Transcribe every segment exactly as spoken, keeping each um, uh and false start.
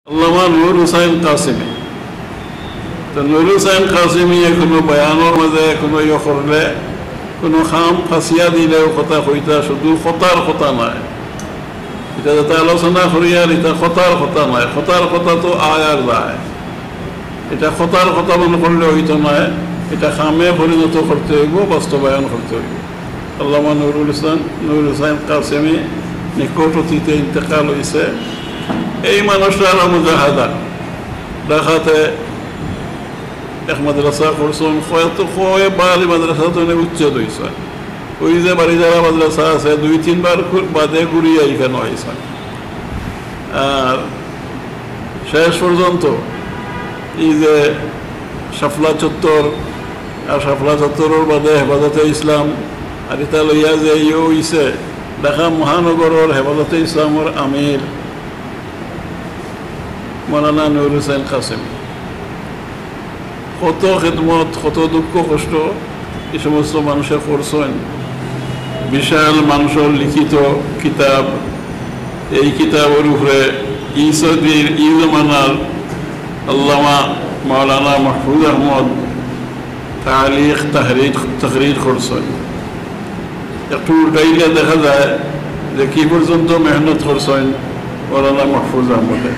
আল্লামা নূর হুসাইন কাসেমী। তো নূর হুসাইন কাসেমী কোনো বয়ানর মাঝে কোনো ইয়ে করলে, কোনো খাম ফাঁসিয়া দিলেও কথা কইতা, শুধু কথার কথা নায়। ইটা যেটা আলোচনা করি আর ইটা কথার কথা নায়, কথার কথা তো আয় আর যায়। ইটা কথার কথা মনে করলে অইতো নায়, ইটা খামে পরিণত করতে অইবো, বাস্তবায়ন করতে অইবো। আল্লামা নুরুল ইসলাম, নূর হুসাইন কাসেমী নিকট অতীতে ইন্তেকাল অইছে। এই মানুষটার মুজাহাদা, ঢাকাতে এক মাদ্রাসা করছইন, কয়েক, কয়েকবার এই মাদ্রাসা তো উচ্ছেদ অইছে। ওই যে বাড়িধারা মাদ্রাসা আছে, দুই তিনবার ঘু-, বাদে ঘুরিয়া ইখানো আইছইন। আর শেষ পর্যন্ত এই যে শাপলা চত্বর, আর শাপলা চত্বরর বাদে হেফাজতে ইসলাম, আর ইটা লইয়া যে ইয়ে অইছে, ঢাকা মহানগরর হেফাজতে ইসলামর আমির মৌলানা নূর হুসাইন কাসেমী। কত খেদমত, কত দুঃখ কষ্ট এই সমস্ত মানুষে করছইন। বিশাল মানুষর লিখিত কিতাব, এই কিতাবর উপরে ই সদির, ই জমানার আল্লামা মাওলানা মাহফুজ আহমদ তালিক, তাহরির, তকরির করছইন। একটু উল্টাইলে দেখা যায় যে কি পর্যন্ত মেহনত করছইন মৌলানা মাহফুজ আহমদে।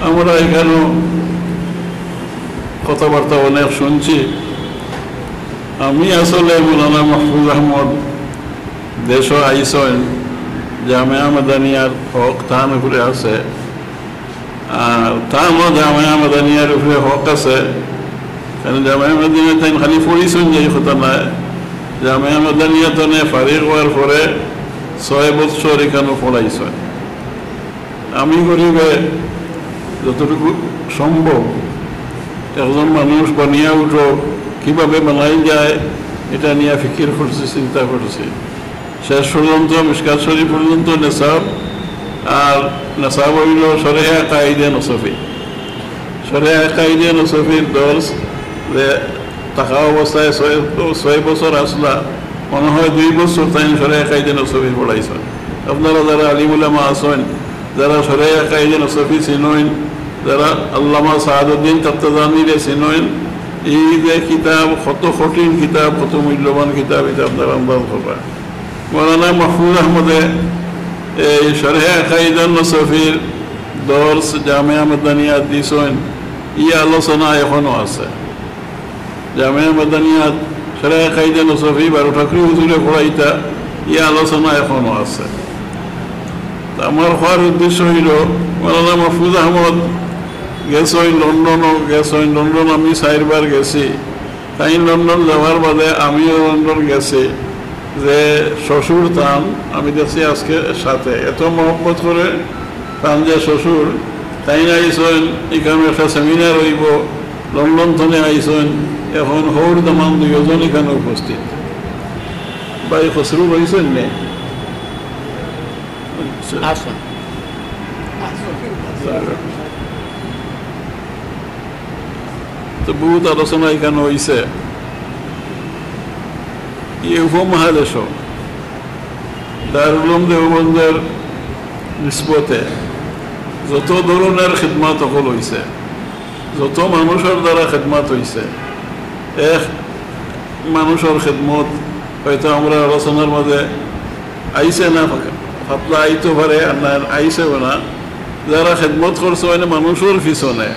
আমরা ইখানো কথাবার্তা অনেক শুনছি। আমি আসলে মৌলানা মাহফুজ আহমদ দেশো আইছইন, জামেয়া মাদানিয়ার হক তান উপরে আছে, আর তানও জামেয়া মাদানিয়ার উপরে হক আছে। কারণ জামেয়া মাদানিয়া তাইন খালি পড়ছইন যে কথা নায়, জামেয়া মাদানিয়া তনে ফারিগ অওয়ার পরে ছয় বৎসর ইখানো পড়াইছইন। আমি গরিবে যতটুকু সম্ভব একজন মানুষ বানিয়া উঠো, কিভাবে বানাই যায়, ইটা নিয়া ফিকির করছি, চিন্তা করছি। শেষ পর্যন্ত মিশকাত শরীফ পর্যন্ত নেশাব, আর নেশাব অইলো শরহে আকাইদে নসফি। শরহে আকাইদে নসফির দর্স যে থাকা অবস্থায় ছয়, ছয় বছর আসলা, মনে হয় দুই বছর তাইন শরহে আকাইদে নসফি পড়াইছইন। আপনারা যারা আলিম উলামা আছইন, যারা শরহে আকাইদে নসফি চিনইন, যারা আল্লামা সাহাদুদ্দিন তাফতাজানিরে চিনইন, এই যে কিতাব, কত কঠিন কিতাব, কত মূল্যবান কিতাব, ইটা আপনারা আন্দাজ করবা। মৌলানা মাহফুজ আহমদে এই শরহে আকাইদে নসফির দর্স জামেয়া মাদানিয়াত দিছইন, ই আলোচনা এখনো আছে। জামেয়া মাদানিয়াত শরহে আকাইদে নসফি বারো ঠাকুর হুজুরে পড়াইতা, ই আলোচনা এখনো আছে। তা আমার কওয়ার উদ্দেশ্য অইলো, মৌলানা মাহফুজ আহমদ গেছইন লন্ডনও, গেছইন লন্ডন, আমি চাইরবার গেছি। তাইন লন্ডন যাওয়ার বাদে আমিও লন্ডন গেছি। যে শ্বশুর তান, আমি দেখছি আজকে সাথে এত মহব্বত করে তান যে শ্বশুর, তাইন আইছইন, ইখানো একটা সেমিনার অইবো, লন্ডন তনে আইছইন, এখন হউর দামান দুইজন ইখানো উপস্থিত। ভাই খসরু রইছইন নে? আচ্ছা। আচ্ছা। তো বহুত আলোচনা ইখানো অইছে। এই উপমহাদেশো দারুল উলুম দেওবন্দর নিসবতে যত ধরনের খেদমত অকল অইছে, যত মানুষর দ্বারা খেদমত অইছে, এক মানুষর খেদমত হয়তো আমরা আলোচনার মাঝে আইছে না, ফাতলা আইতো পারে, আর না আইছেও না। যারা খেদমত করছে মানে মানুষর পিছনে,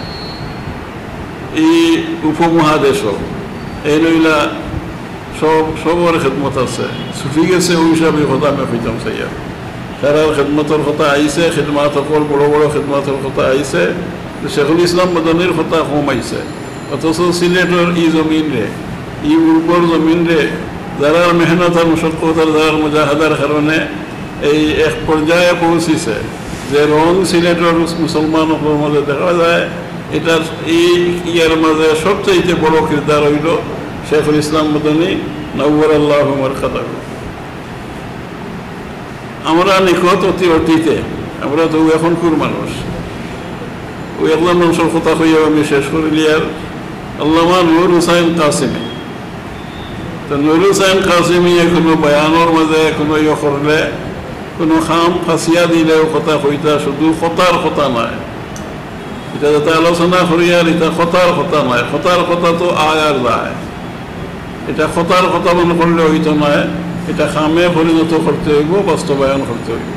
এই উপমহাদেশো, এই নইলা সব, সবর খেদমত আছে। ছুটি গেছে ওই হিসাবে কথা আমি কইতাম চাইয়ার। তারার খেদমতর কথা আইছে, খেদমত অকল বড় বড় খেদমতর কথা আইছে, শেখুল ইসলাম মদনীর কথা কম আইছে। অথচ সিলেটর ই জমিনরে, ই উর্বর জমিনরে, যারার মেহনত আর মশক্কত আর যারার মুজাহাদার কারণে এই এক পর্যায়ে পৌঁছিছে যে রং সিলেটর মুসলমান অকলর মাঝে দেখা যায়। ইটার ই ইয়ার মাঝে সবচাইতে বড় কিরদার অইলো শেখুল ইসলাম মদনী, নাওয়ারাল্লাহু মারকাদাহু। আমরা নিকট অতি অতীতে, আমরা তো এখনকুর মানুষ, ওই একজন মানুষর কথা কইয়া আমি শেষ করিলিয়ার, আল্লামা নূর হুসাইন কাসেমী। তো নূর হুসাইন কাসেমী কোনো বয়ানর মাঝে কোনো ইয়ে করলে, কুনু কাম ফাঁসিয়া দিলেও কথা কইতা, শুধু কথার কথা নায়। ইটা যেটা আলোচনা করিয়ার, ইটা কথার কথা নায়। কথার কথা তো আয় আর যায়। ইটা কথার কথা মনে করলে অইতো নায়, ইটা কামে পরিণত করতে অইবো, বাস্তবায়ন করতে অইবো।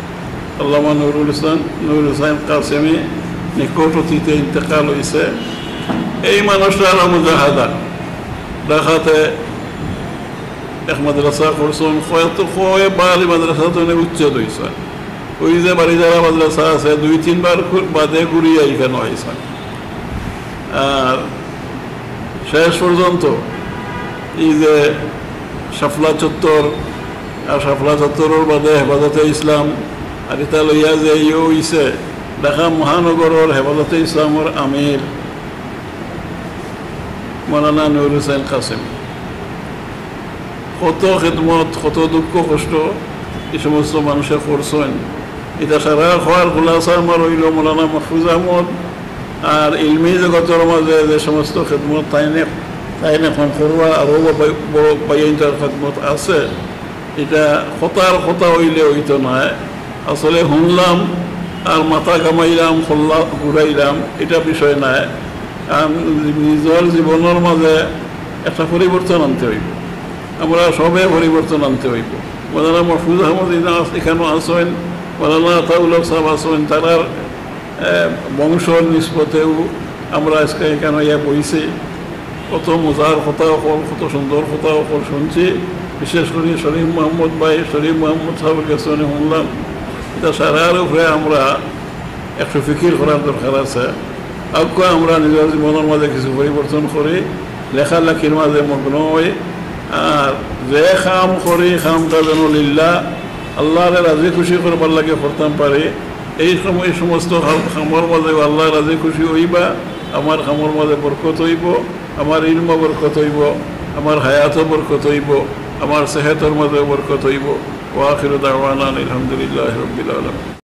আল্লামা নুরুল ইসলাম, নুরুল হুসাইন কাসেমি নিকট অতীতে ইন্তেকাল অইছে। এই মানুষটার মুজাহাদা, ঢাকাতে এক মাদ্রাসা করছইন, কয়েক, কয়েকবার এই মাদ্রাসা তো উচ্ছেদ অইছে। ওই যে বাড়িধারা মাদ্রাসা আছে, দুই তিনবার ঘু-, বাদে ঘুরিয়া ইখানো আইছইন। আর শেষ পর্যন্ত এই যে শাপলা চত্বর, আর শাপলা চত্বরর বাদে হেফাজতে ইসলাম, আর ইটা লইয়া যে ইয়ে অইছে, ঢাকা মহানগরর হেফাজতে ইসলামর আমির মৌলানা নুরুল হুসাইন কাসেমি। কত খেদমত, কত দুঃখ কষ্ট এই সমস্ত মানুষে করছইন। ইটা সারা কওয়ার খুলাসা আমার অইলো মৌলানা মাহফুজ আহমদ। আর ইলমি জগতর মাঝে যে সমস্ত খেদমত তাইনে, তাইনে এখন করবা, আরো বা-, বড় ভাইয়াইন্তর খেদমত আছে। ইটা কথার কথা অইলে অইতো নায়। আসলে হুনলাম আর মাথা ঘামাইলাম, কল্লা ঘুরাইলাম, ইটা বিষয় নায়। আর নিজর জীবনর মাঝে একটা পরিবর্তন আনতে অইবো। আমরা সবে পরিবর্তন আনতে অইবো। মৌলানা মাহফুজ আহমদ ইনা আস-, ইখানো আছইন, মৌলানা আতাউল্লাহ সাহেব আছইন, তারার, এ, বংশর নিসবতেও আমরা আজকে ইখানো ইয়া বইছি। কত মজার কথা অকল, কত সুন্দর কথা অকল শুনছি। বিশেষ করি শরীফ মোহাম্মদ ভাই, শরীফ মোহাম্মদ সাহেবর গেছে হুনলাম। ইটা সারার উপরে আমরা একটু ফিকির করার দরকার আছে। আউক্কা আমরা নিজর জীবনর মাঝে কিছু পরিবর্তন করি, লেখালেখির মাঝে মগ্ন অই, আর যে কাম করি, কামটা যেন লিল্লাহ, আল্লাহরে রাজি খুশি করবার লাগি করতাম পারি। এই সময়, এই সমস্ত কাম-, কামর মাঝে আল্লাহ রাজি খুশি অইবা, আমার কামর মাঝে বরকত অইবো, আমার ইলমো বরকত অইবো, আমার হায়াতো বরকত অইবো, আমার সেহতর মাঝে বরকত অইবো। ওয়া আখিরু দাওয়ানা আলহামদুলিল্লাহি রাব্বিল আলামিন।